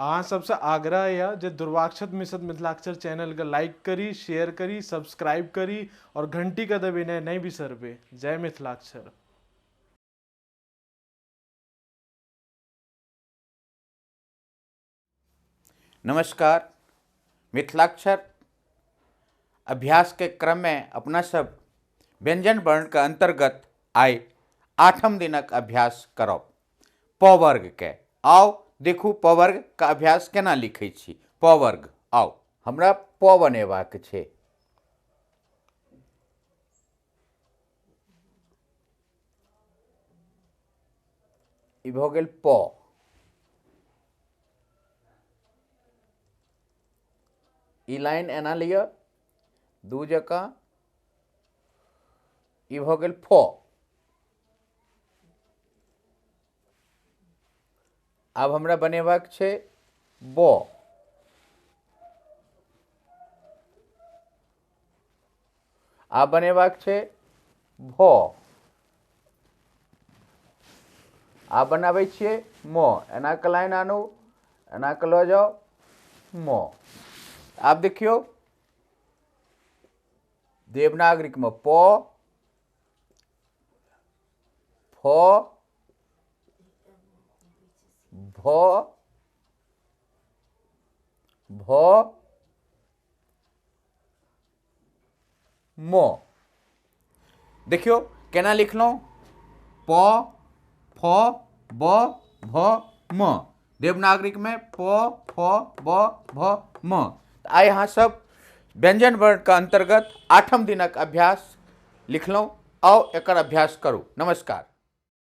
अहाँ सबसँ आग्रह यऽ जे दुर्वाक्षत मिश्र मिथिलाक्षर चैनलके लाइक करी, शेयर करी, सब्सक्राइब करी और घंटीके दबेनाइ नहि बिसरबै। जय मिथिलाक्षर। नमस्कार। मिथिलाक्षर अभ्यास के क्रम में अपना सब व्यंजन वर्ण के अंतर्गत आइ 8म दिनक अभ्यास करब प वर्ग के। आओ देखू प वर्ग के अभ्यास केना लिखै छी। प वर्ग, आओ हमरा प बनेबाक छै। ई भऽ गेल प। ई लाइन एना लिअ दू जकाँ, ई भऽ गेल फ। आब हमरा बनेबाक छै ब। आब बनेबाक छै भ। आब बनाबै छियै म। एना कऽ लाइन आनू, एना कऽ लऽ जाउ म। आब देखियौ देवनागरिक में प, फ, भ, भ, म। देखियौ केना लिखलहुँ, प, फ, ब, भ, म। देवनागरिक में प, फ, ब, भ, म। आइ अहाँ सब व्यंजन वर्ण के अंतर्गत 8म दिनक अभ्यास लिखलहुँ। आउ एकर अभ्यास करू। नमस्कार।